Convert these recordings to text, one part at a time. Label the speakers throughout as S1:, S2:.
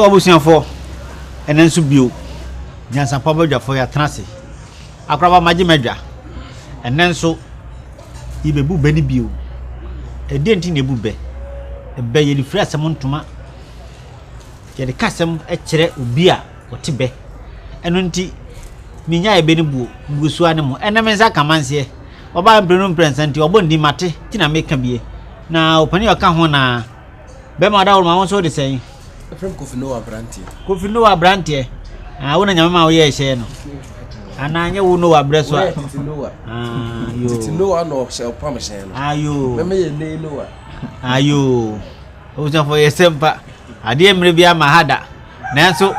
S1: Yoo abusuafoɔ, ɛnɛ nso bio, nyansapɔ abadwafoɔ yɛatena ase. Akoraba magye m'adwa. Ɛnɛ nso, yɛbɛbu bɛ no bio. Ɛdeɛn nti na yɛbu bɛ? Bɛ yɛde firi asɛm ntoma. Yɛde ka asɛm kyerɛ obi a ɔte bɛ. Ɛno nti, menyaeɛ bɛ no buo, megu so ara ne mo. Ɛnɛ me nsa ka amanseɛ. Ɔbaa mprenu mprɛnsa nti, ɔbɔ ne din mate, nti na meka bie. Na ɔpanin a ɔka ho na bɛrima ɔda woroma wo nso wode sɛn?
S2: Ɛfrɛ m Kofi Noah aberanteɛ.
S1: Kofi Noah aberanteɛ. Ah, wo na nyame ma woyɛ ɛhyɛ no. Anaa nyɛ wo Noah berɛ so a.
S2: Tete Noah. Ah, yo. Tete Noah na ɔhyɛ ɔpam hyɛn no.
S1: Ah, yo.
S2: Mɛmɛ yɛ nei Noah.
S1: Ah, yo. Abusuafoɔ yɛ sɛ mpa. Adeɛ mmerɛ bi ama ha da. Nanso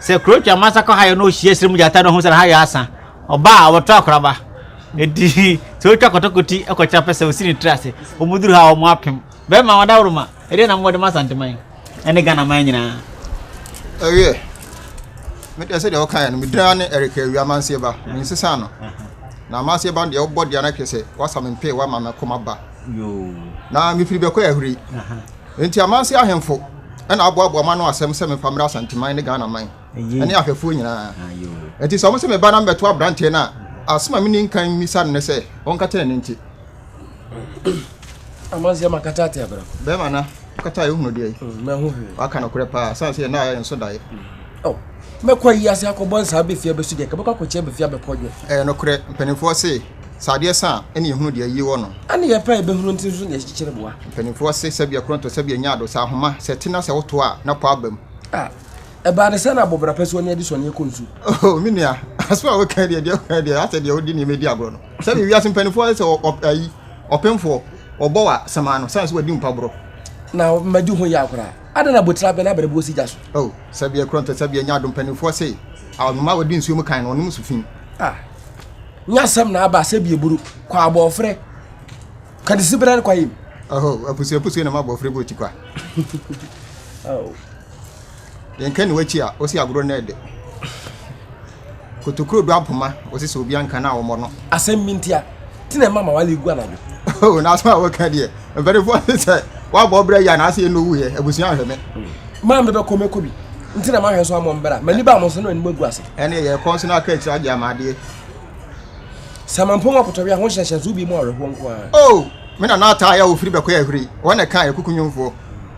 S1: sɛ kuro twa masa kɔ ha yɛ na ɔhyia srɛ mu gyata na ɔho sɛ ha yɛ asa. Ɔbaa a ɔbɛtɔ akoraba. Enti sɛ ɔtwa kɔtɔkɔti kɔkyerɛ pɛ sɛ ɔsi ne tiri ase. Wɔn duru ha a wɔn apem. Bɛrima wɔn adaworoma. Ɛdeɛ na mowɔ de ma Asanteman ɛne Ghana man nyinaa.
S3: Ɛwiɛ, me deɛ sɛdeɛ wɔkaeɛ no, me din ara ne Eric Awia Amanseɛ Ba. Mensesa no. Na Amanseɛ Ba no deɛ wobɔ deɛ na kyerɛ sɛ woasa me mpee woama me kɔma ba. Na mefiri bɛkɔ ahuri. Enti Amanseɛ ahemfo ɛna aboaboa m'ano asɛm sɛ memfa mmra Asanteman ne Ghana man. ne ahwɛfoɔ nyinaa. Enti sɛ wɔn sɛ meba na mebɛto aberanteɛ no a, asɛm a menni nkan mmisa no ne sɛ ɔnkata n'ani nti.
S2: Amanseɛ ma kata ate abira.
S3: Bɛrima na kata a ehunu deɛ yi.
S2: Mm, mɛho hwee.
S3: Waka nokorɛ paa, sane sɛ yɛn a yɛn nso daeɛ.
S2: Oh, mɛkɔ ayi ase akɔbɔ nsaa bɛfie abɛsu deɛ, kɛbɛkɔ akɔkyia bɛfie abɛkɔ dwe.
S3: Ɛyɛ nokorɛ, mpanimfoɔ se, sɛ adeɛ sa a, ɛne yɛhunu deɛ ayie wɔ no.
S2: Ɛne yɛpɛ a yɛbɛhunu nti nso na yɛkyekyere boa.
S3: Mpanimfoɔ se, sɛbi ɛkorɔntɔ, sɛbi ɛnya ado, sɛ ahoma, sɛ ɛte na sɛ woto a, na pɔ aba mu.
S2: Ah, Ɛbaa ne sɛ na abɔbra pɛ sɛ ɔne adesua no kɔ nsu.
S3: Oh, me nua, asɛm a woka deɛ, deɛ woka deɛ, asɛ deɛ wode nneɛma di agorɔ no. Sɛ wiase mpanimfoɔ ayɛ sɛ ayi, ɔpemfoɔ, ɔbɔ wa sɛmaa no, sane sɛ wadi mpaborɔ.
S2: Na madi ho yaw koraa. Adɛn na abotire abɛn na abrɛboɔ si gya so?
S3: Oh, sɛdeɛ korɔ ntɛ sɛdeɛ nya adom mpanimfoɔ se, anoma a wɔdi nsuo mu kan no, ɔnom nsu fi.
S2: Ah, nyɛ asɛm na aba sɛ bieburu, kɔ abɔɔfrɛ, ka ne siberɛ no kwaeɛ mu.
S3: Oh, apusuo apusuo na ma abɔɔfrɛ bɔ tikwa.
S2: Oh.
S3: Yɛnka ni w'akyi a, ɔsi agorɔ no ɛdɛ. Kotokuro do apoma, ɔsi sɛ obi anka no a wɔmmɔ no.
S2: Asɛm bi ntia, ti na ɛma ma wale gu anadwo.
S3: Oh, na asɛm a wɔka deɛ, mpanimfoɔ se sɛ woabɔ ɔbrɛ yi a na ase ɛna owuiɛ, abusua ahwɛ me.
S2: Maa mebɛkɔ mɛkɔ bi, nti na mahwɛ so amɔ mbra, m'ani baa mo so na m'anim agu ase.
S3: Ɛne yɛkɔ nso na aka akyire agye ama adeɛ.
S2: Samampɔn apotɔwe a ho hyɛnhyɛnso bi mu awerɛhoɔ nko ara.
S3: Oh, me nana ataa yɛ a ofiri bɛkɔ ahuri, wɔn na ɛka ɛkuku nwomfoɔ.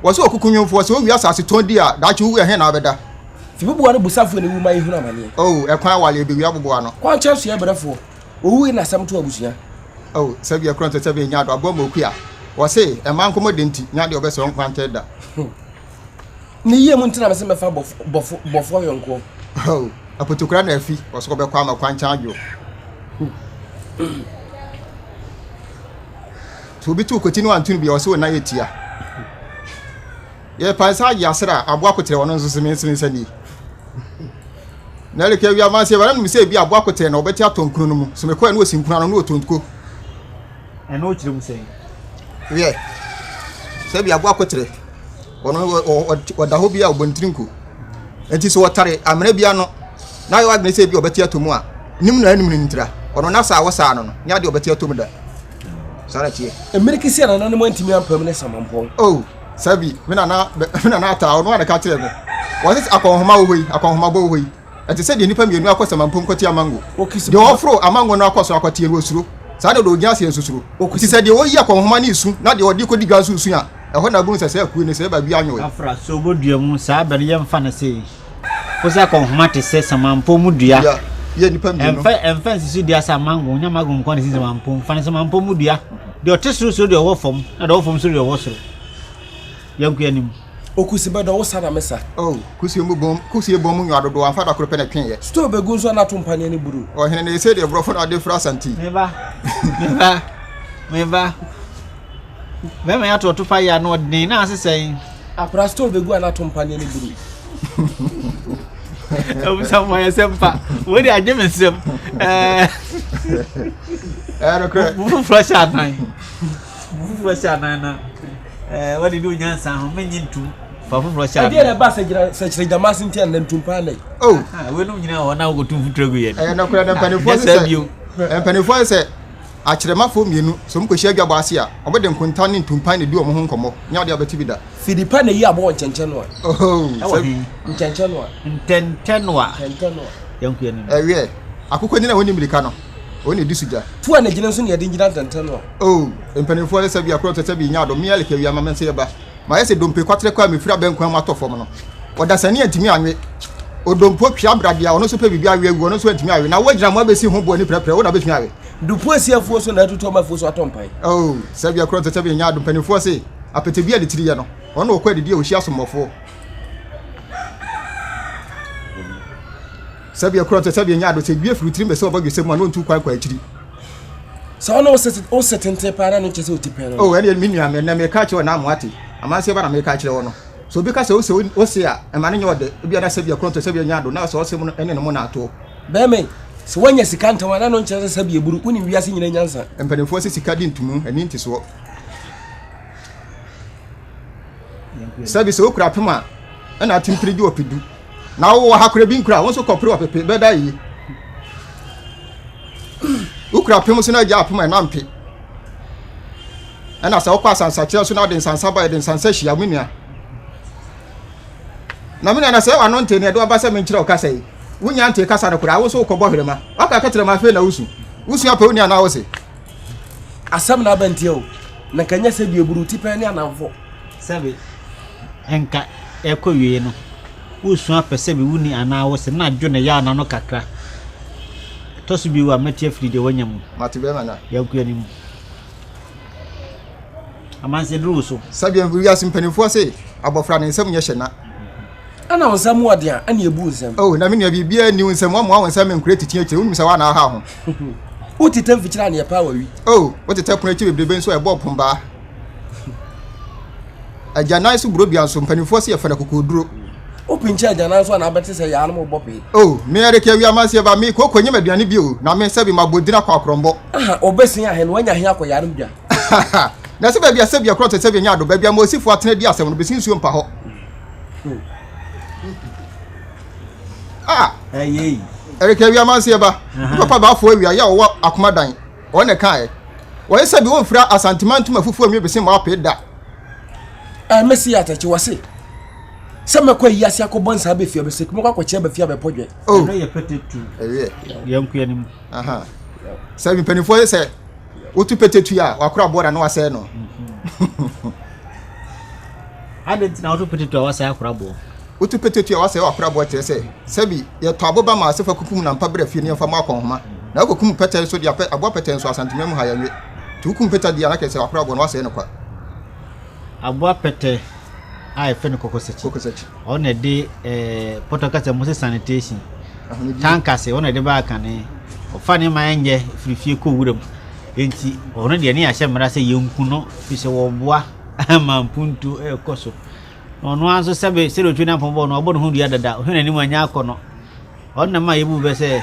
S3: Wɔ sɛ ɔkuku nwomfoɔ, sɛ owie asase tɔn di a, daakye wowu ɛhe na wobɛda?
S2: Fibuboa no busafoɔ na ewu ma yɛhunu amaneɛ.
S3: Oh, ɛkwan awale ebewia aboboa no.
S2: Kwankyɛn so yɛ brɛfoɔ, owu yi na asɛm to abusua.
S3: Oh, sɛbi ɛkorɔ nso sɛbi enya ado aboa ma okua. Wɔ se, ɛmma nkɔmɔ de nti, nya deɛ ɔbɛsrɛ nkwantɛ da.
S2: Ne yie mu nti na mese mɛfa bɔfo, bɔfo, bɔfoɔ yɔnkoɔ.
S3: Oh, apotokura na afi, wɔ so ɔbɛkɔ ama kwankyɛn adwo. Sɛ obi tu koti no anto no bi a, ɔsɛ wo nan yɛ tia. Yɛpa nsa agye asere a, aboa koterɛ ɔno nso se me nso nsa nie. Na ɛreka awia ma sɛ wɔn sɛ ebi aboa koterɛ na ɔbɛte atɔ nkunu no mu. So mekɔɛ na ɔsi nkunu ano na ɔtɔ nko.
S1: Ɛno wokyerɛ mu sɛn?
S3: Wiɛ, sɛ bi aboa koterɛ ɔno ɔda hɔ bi a ɔbɔ ne tiri nko. Nti sɛ ɔtare amena bi ano na ayɛ wadwene sɛ ebi ɔbɛte atɔ mu a, nim na anim no ntira. Ɔno na saa wɔsaa no no, nyɛ adeɛ ɔbɛte atɔ mu da. Saa na teɛ.
S2: Mmirikisi a nananom antumi ampam ne samampɔn.
S3: Oh, sabi, me nana, me nana ataa, ɔno a na ka kyerɛ me. Wɔse sɛ akɔnhoma wɔ hɔ yi, akɔnhoma bɔ wɔ hɔ yi. Ɛte sɛ deɛ nnipa mmienu akɔ samampɔn kɔte amango. Deɛ ɔforo amango no akɔ soro akɔteɛ no ɔsuro. Saa na deɛ ɔgyina aseɛ nso suro. Nti sɛ deɛ ɔyi akɔnhoma no resu na deɛ ɔde kɔdi dwa nso resu a, ɛhɔ na wobɛhu sɛ saa akuo no sɛ ɛba bi anwoe.
S1: Afra, sɛ ɔbɔ dua mu saa bɛ no yɛmfa no sei. Wo sɛ akɔnhoma te sɛ samampɔn mu dua.
S3: Dua yɛ nnipa mmienu.
S1: Ɛmfa ɛmfa nsisi dua sɛ amango, nyɛ amango nko na ɛsi samampɔn. Fa no samampɔn mu dua. Deɛ ɔte soro suro deɛ ɔwɔ fam, na deɛ ɔwɔ fam suro deɛ ɔwɔ soro. Yɛnkɔ yɛn anim.
S2: Okusi bɛdɔ wo sa na me sa.
S3: Oh, kusie mu bom, kusie bom mu nwa dodoɔ, amfa da koro pɛ na ɛtweeɛ.
S2: Stove bɛgu nso a na ato mpaneɛ ne buru.
S3: Ɔhene no ɛsei deɛ borɔfo na ɔde fra Asante.
S1: Me ba, me ba, me ba. Bɛrima yi ato ɔto pa yɛ ano ɔden na ase sɛn.
S2: Akora stove bɛgu a na ato mpaneɛ ne buru.
S1: Abusuafo ayɛ sɛ mpa. Wei de agye me nsam. Ɛɛ.
S3: Ɛɛ
S1: Mo foforɔ hyɛ anan. Mo foforɔ hyɛ anan na ɛɛ wɔde di onyansa ho menye ntum. Fa foforɔ hyɛ anan.
S2: Ɛdeɛ na ɛba sɛ gyina sɛ kyerɛ gyama ase nti ɛnna ntum paa nɛ.
S3: Oh.
S1: Weinom nyinaa wɔ hɔ na wokɔtu mfuturo gu yɛn.
S3: Ɛyɛ nokorɛ na mpanimfoɔ sɛ mpanimfoɔ sɛ. Akyerɛmafoɔ mmienu, sɛ wɔkɔhyia adwabɔ ase a, wɔde nkonta ne ntumpan na ɛdi wɔn ho nkɔmmɔ. Nyɛ adeɛ a wobɛte bi da.
S2: Fidi pa na ɛyi aboɔ wɔ nkyɛnkyɛnoa.
S3: Ohoo,
S1: Ɛwɔ
S3: sɛ.
S1: he?
S2: Nkyɛnkyɛnoa.
S1: Ntɛntɛnoa.
S2: Ntɛntɛnoa.
S1: Yɛnkɔ yɛn anim.
S3: Ɛweɛ, akokɔnini a ɔnni mmirika no, ɔno na ɛdi so gya.
S2: Tu a na gyina nso na yɛde gyina ntɛntɛnoa.
S3: Oh, mpanimfoɔ sɛ sɛbi akorɔ sɛ sɛbi nya adom, me Alec Awia ma me nso yɛba. Mayɛ sɛ dompe kwaterɛ kɔ a mefiri abɛnkwan mu atɔ fam no. Ɔdasani antumi anwe. Odompo twea brade a ɔno nso pɛ biribi awe agu, ɔno nso antumi awe. Na woagyina mo abɛsi ho boɔ ani prɛprɛ, wo na wobɛtumi awe.
S2: Dupo asi afuo so na atutu ama afuo so atɔ mpan.
S3: Oh, sɛbi akorɔ sɛ sɛbi nya adom, mpanimfoɔ se apete bi a ne tiri yɛ no, ɔno na ɔkɔ adidi a ɔhyia asommɔfoɔ. Sɛbi akorɔ sɛ sɛbi nya adom, sɛ dua firi wo tirim bɛsɛ ɔbɔdwesɛ mu a na ɔntu kwan kɔ akyiri.
S2: Sɛ ɔne wo se wo se tenten paa na no kyerɛ sɛ ɔti pɛn no.
S3: Oh, ɛne me nua, ɛnɛ meka akyerɛ wo na mo ate. Amanseɛ ba na meka akyerɛ wo no. Sɛ obi ka sɛ wose wose a, ɛma no nyɛ ɔdɛ. Ebia na sɛbi ɛkorɔn te sɛbi ɛnyɛ ado, na sɛ ɔse mo no ɛne no mo na atoɔ.
S2: Bɛɛma yi, sɛ woanya sika ntɛm a na no nkyerɛ sɛ sɛbi ɛburu, wonim wiase nyina nyansa.
S3: Mpanimfoɔ se sika di ntomu, ani ntesoɔ. Sɛbi sɛ wokura apem a, ɛna atempere gye ɔpedu. Na wowɔ ha kora bi nkura, wo nso kɔpere ɔpepe, bɛda yie. Wokura apem so na agya apem a ɛna mpe. Ɛna sɛ wokɔ asansakyerɛ so na wode nsansa ba yɛde nsansa hyia me nua. Na me nua na sɛ wano nte ne ɛde waba sɛ menkyerɛ wo kasa yi. Wonya nte kasa no koraa wo nso wokɔbɔ hwerema. Waka ka kyerɛ ma afei na wosu. Wosu apɛ wo nua na wo se.
S2: Asɛm na aba ntia o. Na nka nyɛ sɛ bi eburu ti pɛn ne anamfo.
S1: Sɛbe nka ɛkɔ wie no. Wosu apɛ sɛ bi wuni anaa wo se na dwo ne yaw n'ano kakra. Ɛtɔ so bio a mɛte afiri deɛ wanya mu.
S3: Mate bɛrima na.
S1: Yɛnkɔ anim. Amanseɛ duru wo so.
S3: Sɛdeɛ wiase mpanimfoɔ se, abɔfra ne nsam nyɛ hyɛ na.
S2: Ɛna wo nsam wɔ den a, ɛna ebu wo nsam.
S3: Oh, na me nua biribiara nni wo nsam, woamoa wo nsam nkura titi akyire, wonim sɛ woana aha ho.
S2: Wotetɛ mfikyire a neɛ paa wawi.
S3: Oh, wotetɛ pono akyi bebrebe nso a ɛbɔ pombaa. Agyanan so burodua nso, mpanimfoɔ se yɛfa no akokoɔduro.
S2: Wopinkyɛ agyanan so a na abɛte sɛ yaa no mo bɔ pee.
S3: Oh, me Eric Awia Amanseɛ ba, me kooko nyɛ m'aduane bio, na me sɛbi mabɔ din akɔ akorɔmbɔ.
S2: Aha, ɔbɛsin ahe no, wanya he akɔ yaa no dwa.
S3: Na sɛ baabi a sɛbi ɛkorɔ te sɛbi ɛnyɛ ado, baabi a Mosifo atena di asɛm no, bɛsi nsuo mpa hɔ. Ah, Eric Awia Amanseɛ ba, me papa Baafoɔ Awia, yɛ a ɔwɔ Akomadan, ɔno na ɛkaeɛ. Wɔyɛ sɛbi wɔmfira Asanteman ntoma fufuo nwe bese mmaa pee da.
S2: Eh, mesi atɛkye wɔ se sɛ mɛkɔ ayi ase akɔbɔ nsa abɛfie abɛsɛ mɛkɔ akɔkyɛ abɛfie abɛpɔ dwɛ.
S3: Oh,
S1: ɛno yɛ pɛtɛ tu.
S3: Ɛyɛ.
S1: Yɛn kua no mu.
S3: Sɛ mpanimfoɔ yɛ sɛ wotu pɛtɛ tu a wakora aboɔ na na wasɛe no.
S1: Adɛn nti na wotu pɛtɛ tu a wasɛe akora aboɔ?
S3: Wotu pɛtɛ tu a wasɛe wakora aboɔ kyerɛ sɛ sɛbi yɛtɔ aboba ma asefa kukum na mpa berɛ fie ne yɛmfa ma akɔnhoma na wokɔkum pɛtɛ nso de apɛ aboa pɛtɛ nso Asantema mu ha yɛnwe nti wokum pɛtɛ deɛ a na kyerɛ sɛ wakora aboɔ no wasɛe no kwa.
S1: Aboa pɛtɛ a yɛfrɛ no kɔkɔsakyi.
S3: Kɔkɔsakyi.
S1: Ɔno na ɛde ɛɛ pɔtɔ kasa mu sɛ sanitation. Tankase ɔno na ɛde ba akane. Ɔfa ne ma ɛnyɛ firi fie kɔ wuram. Enti ɔno deɛ ne yɛahyɛ mmara sɛ yɛnku no firi sɛ wɔboa ma mpuntuo ɛrekɔ so. Na ɔno ara nso sɛbe sɛdeɛ ɔtwe n'apɔn bɔɔ no ɔbɔ ne ho dua dada ɔhwɛ n'anim anyɛ akɔ no. Ɔno na ma yɛbu bɛ sɛ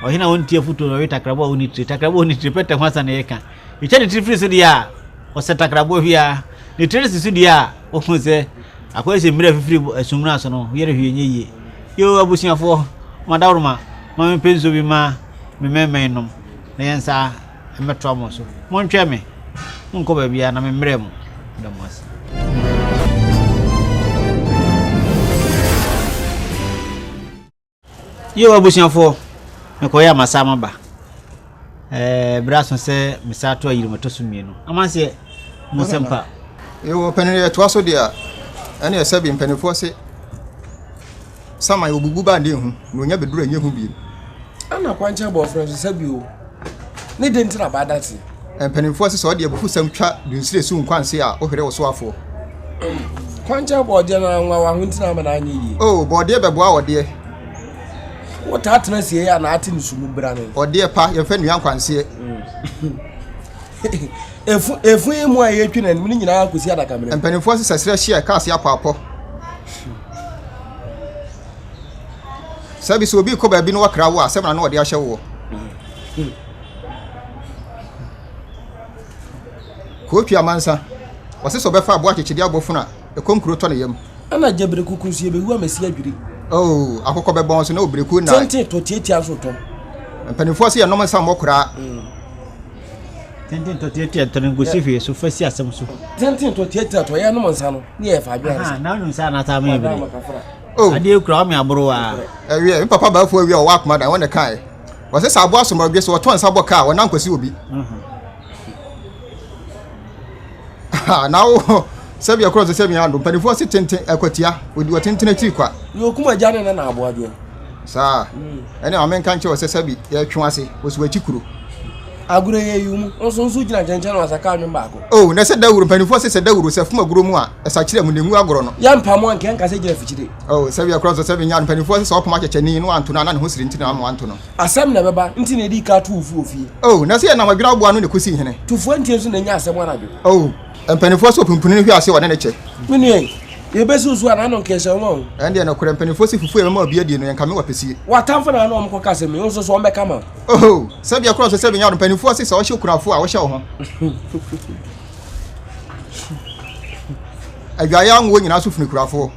S1: ɔhene a ɔntie afotuo no ɔwe takraboa a ɔnni tire. Takraboa a ɔnni tire pɛtɛ ho asa na yɛka. Yɛtwa ne tiri firi so deɛ a, ɔsɛ takraboa hwia. Ne tiri no si so deɛ a, wohu sɛ akɔyɛ sɛ mmira fifiri asumina so no, yɛrɛ hwee nyɛ yie. Yoo abusuafoɔ, mo adaworoma, ma mempɛ nsuo bi ma me mɛmɛn nom na yɛn nsa mmɛtoa mo so. Montwɛn me, monkɔ baabiara na memmrɛ mo. Meda mo ase. Yo abusuafoɔ, mekɔyɛ a masan maba. Ɛɛ berɛ aso sɛ mesan to ayiri mɛtɔ so mmienu. Amanseɛ, mo nsɛm pa.
S3: Yo ɔpanin yɛtoa so deɛ a, ɛne ɛsɛ bi mpanimfoɔ se saman obubu ba ne ehu na onya bɛduru ɛnyɛ hu biem.
S2: Ɛna kwankyɛn bɔɔfrɛ nso sɛ bio ne den nti na baa date.
S3: Mpanimfoɔ se sɛ ɔde abufusɛm twa dunsire so nkwanse a wohwere wo soafoɔ.
S2: Kwankyɛn bɔɔdeɛ no anwa wa ho nti na ama no anyɛ yie.
S3: O bɔɔdeɛ bɛboa ɔdeɛ.
S2: Wotaa tena sie a na ate ne su mu brane.
S3: Ɔdeɛ pa yɛmfa nnua nkwanseɛ.
S2: Efu efu yi mu a yɛtwi n'anim no nyinaa kɔsi adakamena.
S3: Mpanimfoɔ se sɛ serɛ hye a ɛka ase apɔ apɔ. Sɛbi sɛ obi rekɔ baabi na wakra wo a asɛm na na ɔde ahyɛ woɔ. Kootwi amansa, ɔse sɛ ɔbɛfa aboa akyekyedeɛ abɔfunu a, ɛkɔm kuro tɔ ne yam.
S2: Ɛna gya birekuku nso yɛbɛwu ama si adwiri.
S3: Oh, akokɔ bɛbɔn so na obirekuo nnae.
S2: Tenten tɔ tiatia nso tɔ.
S3: Mpanimfoɔ se yɛnom nsa mmɔ koraa.
S1: Tenten tɔ tiatia tɔ no nkosi hwee so fa si asɛm so.
S2: Tenten tɔ tiatia tɔ yɛ nom nsa no ne yɛ fa adwene ansa.
S1: Na wonim sɛ anata ama ebire. Oh. Adeɛ kura ɔme aboro a.
S3: Ɛwiɛ, me papa baafo awie a ɔwɔ akoma dan wɔn na kae. Wɔsɛ sɛ aboa asomɔdwe sɛ wɔtɔ nsa bɔ kaa wɔnan kɔsi obi. Na wo sɛbi ɛkorɔ sɛ sɛbi ando mpanimfoɔ se tenten ɛkwatia odi ɔtenten akyiri kwa.
S2: Yɛ okum agya ne na aboa deɛ.
S3: Saa ɛne maame nka nkyerɛ wɔ sɛ sɛbi yɛtwe ase wɔsi wɔakyi kuro.
S2: Agorɔ yɛ yi mu nso nso gyina nkyɛnkyɛn na wɔsɛ kaa nwom baako.
S3: Oh na sɛ dawuro mpanimfoɔ se sɛ dawuro sɛ fom agorɔ mu a ɛsakyerɛ mu na engu agorɔ no.
S2: Yɛ mpamo anka nka sɛ gyina fikyire.
S3: Oh sɛbi ɛkorɔ sɛ sɛbi nya mpanimfoɔ se sɛ ɔpam akyɛkyɛni na wanto no a na ne ho siri nti na ama wanto no.
S2: Asɛm na ɛbɛba nti na edi ka tu wo fo wɔ fie.
S3: Oh, na sɛ yɛnam adwene aboa ano na ekosii hene.
S2: Tufoɔ ntie nso na enya asɛm anadwo.
S3: Oh, mpanimfoɔ se opumpuni no hwe ase a ɔne no kyɛ.
S2: Me nua yi, yɛbɛsi wo so a n'ano nka ɛhyɛ wo ma o.
S3: Ɛndeɛ nokorɛ, mpanimfoɔ se fufuo a yɛbɛma obi adie no, yɛnkame wɔ apɛsie.
S2: W'atamfo na ne wɔn kɔka asɛm yi, wo nso so wɔbɛka ma wo.
S3: Oh, sɛdeɛ korɔ so sɛ benya no, mpanimfoɔ se sɛ ɔhyɛ okunafoɔ a, wohyɛ wo ho. Adwaeɛ anwoɔ nyinaa so funu kurafoɔ.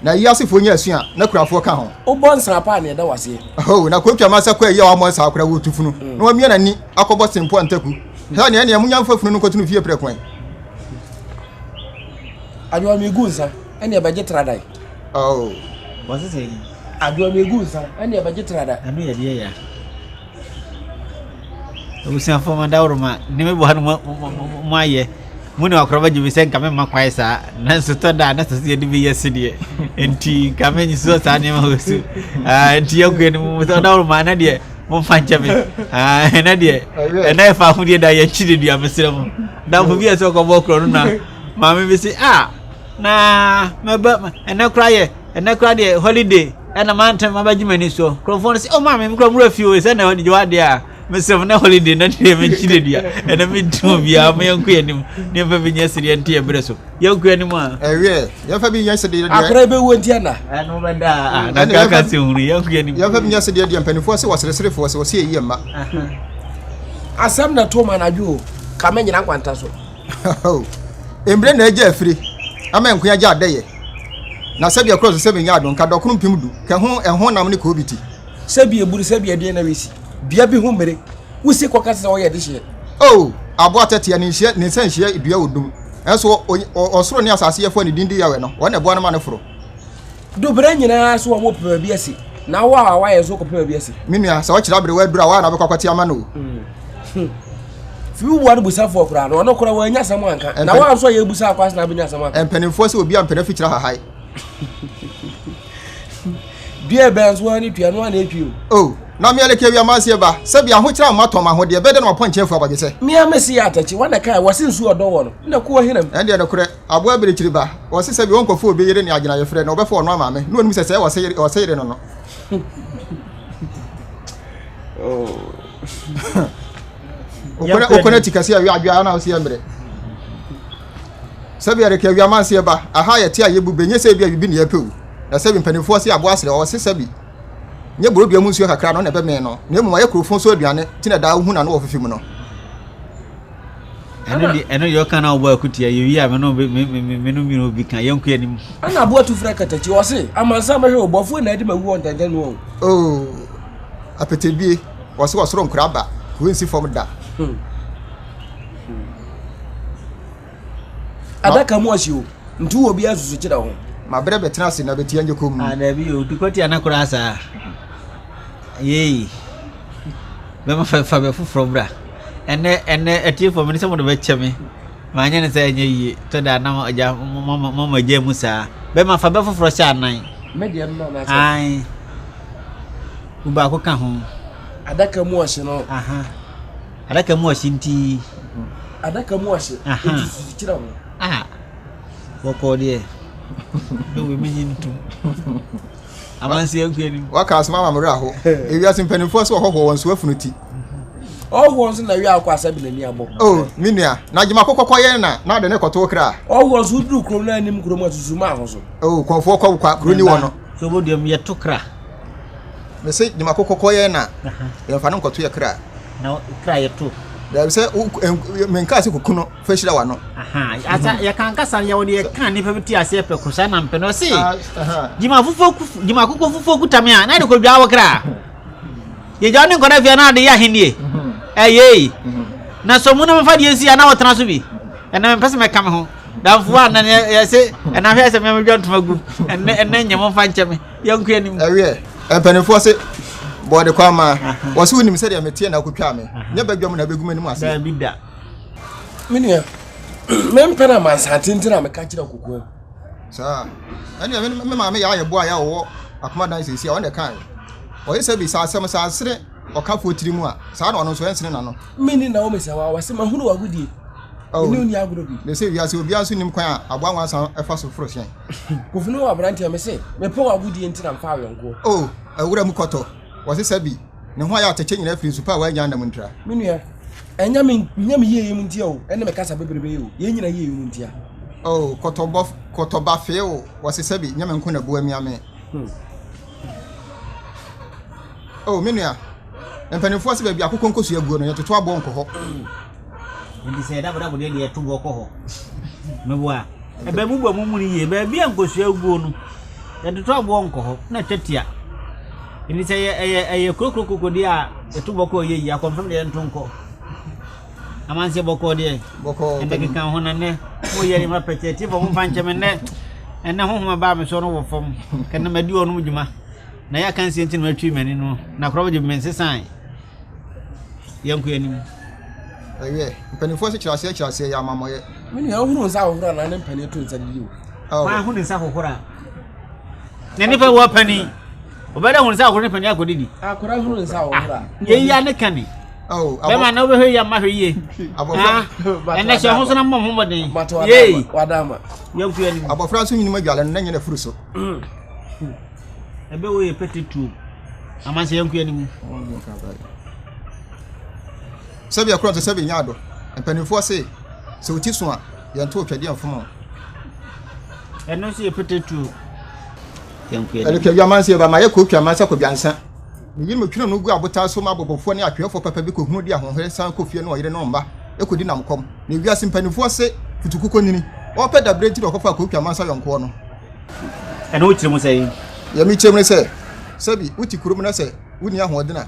S3: Na ayi asefoɔ nya asu a, na kurafoɔ ka ho.
S2: Wobɔ nsa pa a, nea ɛda w'aseɛ.
S3: Oh, na kotwa ma sɛ kɔ ayi a wammɔ nsa akora wɔtu funu, mm. na wamia n'ani akɔbɔ sempo antaku. Hɛ nea nea munya mfa funu no nkɔto no fie prɛko ɛ.
S2: Adwoa mi gu nsa, ɛne ɛbɛgye tradan.
S3: Oh.
S1: Wɔse sɛ yi.
S2: Adwoa mi gu nsa, ɛne ɛbɛgye tradan.
S1: Ɛno yɛ deɛ ya. Abusuafoɔ mo adaworoma ne me boa no mo mo ayɛ mo ne wakoraba gye me sɛ nka memma kwae saa nanso tɔ da a na sɛ sɛ yɛde bi yɛ sedeɛ nti nka menyi so saa nneɛma wɔ so nti yɛnkɔ anim mo sɛ ɔdaworoma ɛna deɛ momfa nkyɛ me ɛna deɛ ɛna ɛfa ahodeɛ da yɛnkyi de dua mesrɛ mo damfo bi a sɛ ɔkɔbɔ korɔ no na maame bi se ah na mɛba ɛnɛ koraa yɛ ɛnɛ koraa deɛ holiday ɛna mantam abɛgye m'ani soɔ nkurɔfoɔ no sɛ oh maame mekura mura fie o sɛ na holiday wa deɛ a mesrɛ mo na holiday na deɛ menkyi de dua ɛna mentu obiara mo yɛnkɔ yɛn anim ne yɛmfa bi nyɛ sedeɛ nte yɛ berɛ so yɛnkɔ yɛn anim a
S3: ɛwiɛ yɛmfa bi nyɛ sedeɛ deɛ
S2: akora bɛwu nti ɛna
S1: ɛno bɛda a na kaka sɛ hunu yɛnkɔ yɛn anim
S3: yɛmfa bi nyɛ sedeɛ deɛ mpanimfoɔ sɛ wɔsereserefoɔ sɛ wɔsɛ yɛyi mma
S2: asɛm na to ma anadwo o ka menyina nkwanta so
S3: Mbre na agya afire ama nko agya adɛyɛ na sɛbi ɛkorɔ so sɛbi nyɛ ado nka dɔkono mpem du kɛ ho ɛho nam ne koobi ti.
S2: Sɛbi eburu sɛbi ɛdeɛ na wesi dua bi ho mmere wusi kɔka sɛ ɔyɛ dehyeɛ.
S3: Oh aboa tɛtea ne nhyia ne nsa nhyia dua odum ɛnso ɔsoro ne asase yɛfoɔ ne din de Yahweh no wɔn na ɛboa no ma no foro.
S2: Dubrɛ nyinaa so wɔn pɛ baabi asi na wo a wayɛ nso kɔpɛ baabi asi.
S3: Me nua sɛ ɔkyerɛ aberewa aduru a waa na wobɛkɔ akɔte ama no o.
S2: Hmm. Fi wo bua no busafoɔ koraa no ɔno koraa wanya asɛm anka na wa nso a yɛbusa akɔ asena abɛnya asɛm anka.
S3: Mpanimfoɔ sɛ obi ampɛ n'afikyerɛ hahae.
S2: Dua bɛn nso ara ne tua no ara na etwi
S3: o. Oh, na me aleke awia manseɛ ba, sɛbi ahokyerɛ amma tɔn m'ahodeɛ, ɛbɛyɛ dɛ na mapɔnkye afu abɔdwesɛ.
S2: Me ara mese yɛ atakyi, wɔn na ɛkae, wɔse nsuo ɔdɔ wɔ no, na kuo hena mu.
S3: Ɛndeɛ nokorɛ, aboa abirekyiri ba, wɔse sɛbi wɔnkɔfa obi yere ne agyinayɛfrɛ na wɔbɛfa ɔno ama me, na ɔnim sɛ sɛɛ wɔse yere, wɔse yere no no. Okona ti kɛse awia adwea na ɔse yɛ mmerɛ. Sɛbi ɛreka awia manseɛ ba, aha yɛte a yɛbu bɛ, nyɛ sɛ ebi a bibi ne yɛpɛ o. Na sɛbi mpanimfoɔ se aboa serɛ, ɔse sɛbi nyɛ borodua mu nsuo kakra no na ɛbɛmee no, na mmom ayɛ kurofo so aduane, ti na daa wohu n'ano wɔ fefe mu no.
S1: Ɛno deɛ ɛno deɛ ɔka na ɔbɔ akutia yɛ wie a me no me me me me no mmienu bi ka yɛn kɔ anim.
S2: Ɛna aboa tu frɛ katakyi ɔse amansan bɛhwɛ o bɔfoɔ na adi ma wu wɔ ntɛntɛn no o.
S3: Oh apetebie wɔse ɔsoro nkora ba kuro nsi fam da.
S2: Hmm. Adaka mu ɔhye o nti wɔ obi asusu kyerɛ ho.
S3: Mabrɛ bɛtena ase na bɛtia nyɛ komm.
S1: Ah dabi o dukɔti ana koraa saa. Yei. Bɛma fa fa bɛ foforɔ bra. Ɛnɛ ɛnɛ atiefoɔ mene sɛ mode bɛkyɛ me. Manyɛ ne sɛ ɛnyɛ yie. Tɔ da na agya mama agya mu saa. Bɛma fa bɛ foforɔ hyɛ anan.
S2: Me deɛ no na
S1: sɛ. Ae. Wo baako ka ho.
S2: Adaka mu ɔhye no.
S1: Aha. Adaka mu ɔhye nti.
S2: Adaka mu ɔhye.
S1: Aha.
S2: Nti susu kyerɛ ho.
S1: Ah. Bɔkɔɔ deɛ. Bɛwɔ menyi ntom. Amansi akua nim.
S3: Waka asɛm ama me werɛ aho. Ewiase mpanimfoɔ sɛ ɔhɔhoɔ wɔn so afunu ti.
S2: Ɔhɔhoɔ nso na wia akɔ asɛ de n'ani abɔ.
S3: Oh, me nua, na gyema kɔkɔ kɔ yɛn na na ade ne kɔto kra.
S2: Ɔhɔhoɔ nso woduru kurom na anim kurom asusu ma ho so.
S3: Oh, kɔnfoɔ kɔ kwa kuro ni wɔ no.
S1: So bo deɛ yɛto kra.
S3: Me se gyema kɔkɔ kɔ yɛn na yɛmfa no nkɔto yɛ kra.
S1: Na kra yɛto.
S3: Daabi sɛ menkaa sɛ kuku no. fa hyira w'ano.
S1: Asa yɛka nkasa yɛ wɔde yɛka nnipa bi te aseɛ pɛ ko saa na mpɛ no ɔse gyima fufuo gyima akokɔ fufuo kuta me a na de kɔdwa wo kra yɛgya wo ne nkɔda fie na ade yɛ ahennie mhm. Ɛyei. Na sɛ ɔmu na mefa deɛ nsi a na wɔtena so bi. Ɛnna mempɛ sɛ mɛka me ho. Damfo a na yɛse ɛna hwɛ sɛ mɛmedwa ntoma gu. Ɛnɛ ɛnɛ nyɛ momfa nkyɛ me. Yɛnkɔ anim.
S3: Ɛwiɛ, mpanimfoɔ se bɔɔde kwan ma wɔse wonim sɛdeɛ meteɛ na akotwaa me. Nyɛ badwam na abɛgu m'anim ase.
S1: Daabi da.
S2: Me nua, mempɛ no amansan tenten a meka kyerɛ kokoam.
S3: Saa. Ɛnneɛ me maame yɛ ayɛ boa yɛ a ɔwɔ akomadan seesei a ɔno na ɛkaeɛ. Ɔyɛ sɛ bi sɛ asɛm sɛ asene ɔkafoɔ tiri mu a, saa na ɔno nso ɛnsene n'ano.
S2: Menni Naomi sɛ wa, wɔse mahunu w'agodie.
S3: Oh,
S2: Mene wo nni agorɔ bi.
S3: Na sɛ wiase obiara nso nim kwan a aboa nwansa fa so foro hyɛn.
S2: Kofi ne wɔ aberanteɛ mese mepɛ w'agodie nti na mfa awɛnkoɔ.
S3: Oh, awura mu kɔtɔ, wɔse sɛ bi ne ho ayɛ atɛkyɛ nyinaa firi nsu pa a wannya anam ntira.
S2: Me nua, ɛnyɛ me nyɛ me yieyɛ mu ntia o, ɛne me kasa bebrebe yi o, yɛn nyina yieyɛ mu ntia.
S3: Oh, kɔtɔbɔ kɔtɔba fee o, wɔse sɛ bi nyɛ me nko na bu amia me.
S2: Hmm.
S3: Oh, me nua, mpanimfoɔ sɛ baabi akokɔ nkosua guo no, yɛtoto aboɔ nkɔ hɔ.
S1: Nti sɛ yɛdabodabo deɛ deɛ yɛto boɔ kɔ hɔ. Meboa. Ɛbɛ mu bɔ mu mu no yie. Baabi a nkosua guo no, yɛtoto aboɔ nkɔ hɔ na atwa tia. Nti sɛ ɛyɛ ɛyɛ ɛyɛ kurokuro koko deɛ a yɛto bɔ kɔ yɛ yie akɔmfam deɛ yɛnto nkɔ. Amanseɛ bɔkɔɔ deɛ.
S3: Bɔkɔɔ.
S1: Ɛnɛ keka ho na nnɛ mo yɛ nneɛma pɛkyɛ tiefo mo mfa nkyɛ me nnɛ ɛnɛ honhom ɛbaa me so no wɔ fam kɛnɛ madi ɔnom dwuma. Na yɛ akansie nti na matwi m'ani no, na korɔ gye me nsesan. Yɛnkɔ anim.
S3: Ɛyɛ, mpanimfoɔ se kyerɛ aseɛ kyerɛ aseɛ yɛ amammɔyɛ.
S2: Me nua, wohunu nsa ahohoro anaa ne mpanin to nsa didi
S1: o? Hwan ho ne nsa hohoro a? Na nipa wɔ panin. Ɔbɛda hu nsa ahohoro ne panin akɔdidi.
S2: Akora hunu nsa ahohoro a.
S1: Yɛyi ya ne ka ni. Bɛma na wobɛhwɛ yi ama hwɛ yie. Ɛnɛ hyɛ ho so na mmɔ ho mmɔden. Yei. Yɛnkɔ anim.
S3: Abɔfra nso nyini mu adwale no na nyɛ n'afuru so.
S1: Ɛbɛ wei yɛ pete tuo. Amansɛ yɛn kua no mu.
S3: Sɛbi ɛkorɔ nso sɛbi nyɛ ado. Mpanimfoɔ se sɛ wo ti so a yɛnto otwadeɛ mfom o.
S1: Ɛno nso yɛ pete tuo. Yɛn kua no mu.
S3: Ɛrekɛ amansɛ ba ma yɛ kɔ otwa amansa kɔ dwansa. Me yere metwene no gu abotan so ma abɔbɔfoɔ ne atweɛfoɔ papa bi kɔhunu de ahoɔherɛ san kɔ fie ne ɔyere ne ɔmma kɔdi nam kɔm. Na ewiase mpanimfoɔ se futu koko nini. Ɔrepɛ dabrɛ nti na ɔkɔfaa kɔ otwa amansa yɔnkoɔ no.
S1: Ɛno wo kyerɛ mu sɛn?
S3: Deɛ mekyerɛ mu ne sɛ, sɛbi wote kurom na sɛ wonni ahoɔden a,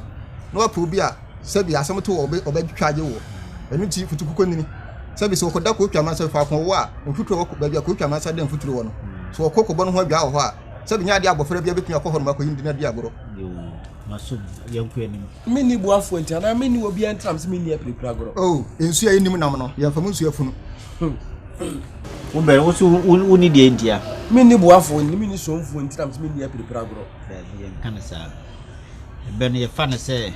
S3: na woapɛ obi a sɛbi asɛm to wɔ ɔbɛtwa agye woɔ. Ɛno nti futu kuko nini. Sɛbi sɛ wɔkɔda kootwa amansa faako wɔ a, mfuturo wɔ baabi a kootwa amansa da mfuturo wɔ no. Sɛ wɔkɔ kɔbɔ no ho adwaa wɔ hɔ a, sɛbi nyɛ adeɛ a abɔfra biara bɛtumi akɔ hɔ nom akɔyi ne din adi agorɔ.
S1: Masom, yɛnkɔ anim.
S2: Menni boafoɔ nti anaa menni obiara nti na mese menni apirapira agorɔ.
S3: Oh, nsuo a yɛnnim nam no, yɛmfa mu nsuo afunu.
S1: Wo bɛn, wo so wonni deɛ ntia?
S2: Menni boafoɔ nti, menni somfoɔ nti na mese menni apirapira agorɔ.
S1: Daabi, yɛnka no saa. Ɛbɛ no yɛfa no sɛ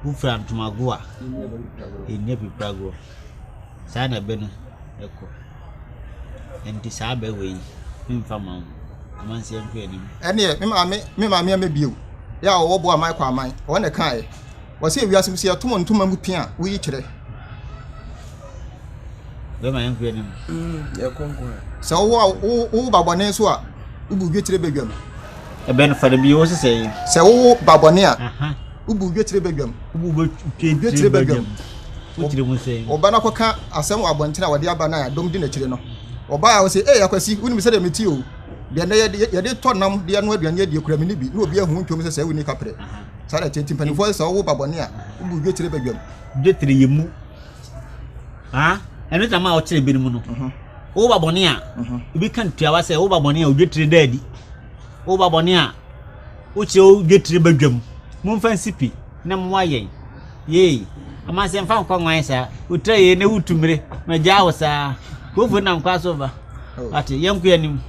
S1: wofira ntomago a, ɛnni apirapira agorɔ. Saa na ɛbɛ no kɔ. Ɛnti saa bɛ wei memfa ma wo. Amanseɛ nkɔ anim.
S3: Ɛneɛ me maame me maame ama bio yɛ a ɔwɔ boɔ aman kɔ aman ɔwɔ na ɛkaeɛ wɔse ewiase mu sɛ yɛtom ntoma mu pia a woyi kyerɛ.
S1: Bɛma yɛn nkɔ anim.
S2: Yɛkɔ nko a.
S3: Sɛ wowɔ a wowo ba bɔne nso a wobu dwetire badwam.
S1: Ɛbɛn no fa no bio wose sɛn?
S3: Sɛ wowo ba bɔne a wobu dwetire badwam.
S1: Wobu
S3: dwetire badwam.
S1: Wokyerɛ mu sɛn?
S3: Wo ba no akɔka asɛm wɔ abɔnten a wɔde aba no a dɔm di n'akyire no. Ɔbaa a ɔse, Ei Akwasi, wonim sɛdeɛ mete o. Deɛ nnɛ yɛde yɛde tɔ nam de anoa aduane adie kura menni bi. Na obi ahu wo ntwom sɛ sɛɛ wonni kaprɛ. Saa na ɛteɛ nti mpanimfoɔ se sɛ wowo ba bɔne a, wobu dwetire badwam.
S1: Dwetire yɛ mu. Ah, ɛno na ma ɔkyerɛ binom no. Wo ba bɔne a, obi ka ntuawa sɛ wo ba bɔne a odwetire da adi. Wo ba bɔne a, wokyerɛ wo dwetire badwam. Momfa nsi pi na mmoa yɛn. Yei, amanseɛ mfa nkɔ nwan saa. Wotra yei na wotu mmire. Magyaa wo saa. Kurofo nam kwa so ba. Ate, yɛnkɔ anim.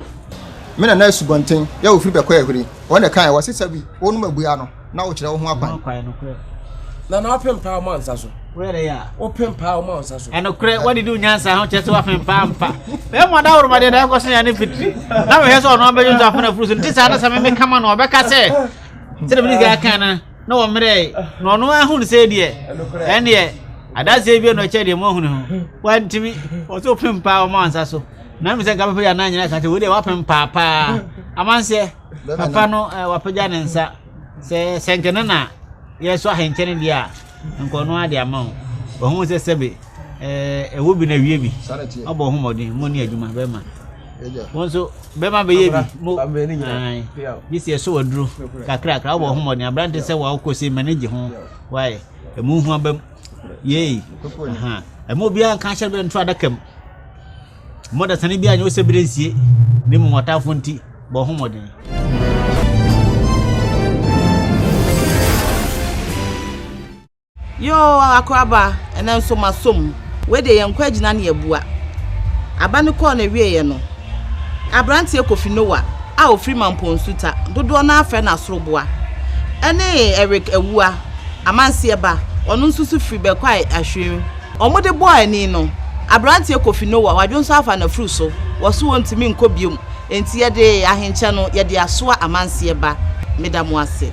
S3: Me nana asubɔnten yɛ ofiri bɛkɔ ahuri. Wɔn na ɛkae, wɔse sɛ bi wonom abua no na wokyerɛ wo ho akwan.
S2: Na na wopem paa ɔma nsa so.
S1: Woyɛ dɛ yɛ a.
S2: Wopem paa ɔma nsa so.
S1: Ɛnokorɛ wadidi wo nyansa ho kyerɛ sɛ wafem paa mpa. Bɛrima ɔdaworo ma deɛ na ɛkɔ so yɛ ne fitiri. Na mehwɛ sɛ ɔno abɛdwo nso afena furu so nti saa na sɛ meme kama no ɔbɛka sɛ sɛdeɛ mede kan kan no na wɔmmerɛe na ɔno ahunu sɛ deɛ ɛndeɛ adanseɛ bi na ɔkyɛ deɛ moahunu ho wantumi ɔsɛ wopem paa ɔma nsa so na mesɛ nka bɛpɛgya na nyina ka sɛ wei deɛ wapem paa paa amanseɛ papa no wapɛgya ne nsa sɛ sɛ nkɛ no na yɛsɔ ahenkyɛ no deɛ a nka ɔno ade ama wo wahu sɛ sɛbe ɛwɔ bi na awie bi ɔbɔ ho mmɔden mo ne adwuma bɛma wo nso bɛma bɛyɛ bi mo gye sɛ ɛsɔ waduro kakrakra wobɔ ho mmɔden aberante sɛ wɔwokɔ sei m'ani gye ho wae. Ɛmu ho aba mu. Yei. Ɛma obiara nka ahyɛ bɛ nto adaka mu. Mmɔ dasani biara nyɛ wo sɛ berɛ nsie, na mmom ɔtamfo nti, bɔ ho mmɔden.
S4: Yoo Akoraba, ɛnɛ nso masɔ mu. Wei deɛ yɛnkɔ agyina ne abua. Aba no kɔɔ n'awieeɛ no, aberanteɛ Kofi Noah a ɔfiri Mampong-Nsuta, dodoɔ no ara frɛ no Asoroboa, ne Eric Awua, Amanseɛ ba, ɔno nso so firi Bɛkwae Ahwiri. Wɔde bɔɔ ani no, aberanteɛ Kofi Noah, wadwo nso afa n'afuru so, wɔ so ɔntumi nkɔ biom, enti yɛde ahenkyɛ no yɛde asoa Amanseɛ ba. Meda mo ase.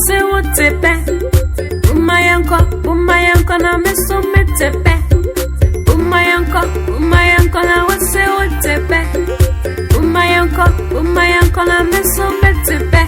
S5: Sɛ wote pɛ, momma yɛnkɔ, momma yɛnkɔ na me so mete pɛ. Momma yɛnkɔ, momma yɛnkɔ na wose wote pɛ. Momma yɛnkɔ, momma yɛnkɔ na me so mete pɛ.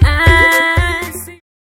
S5: Ah.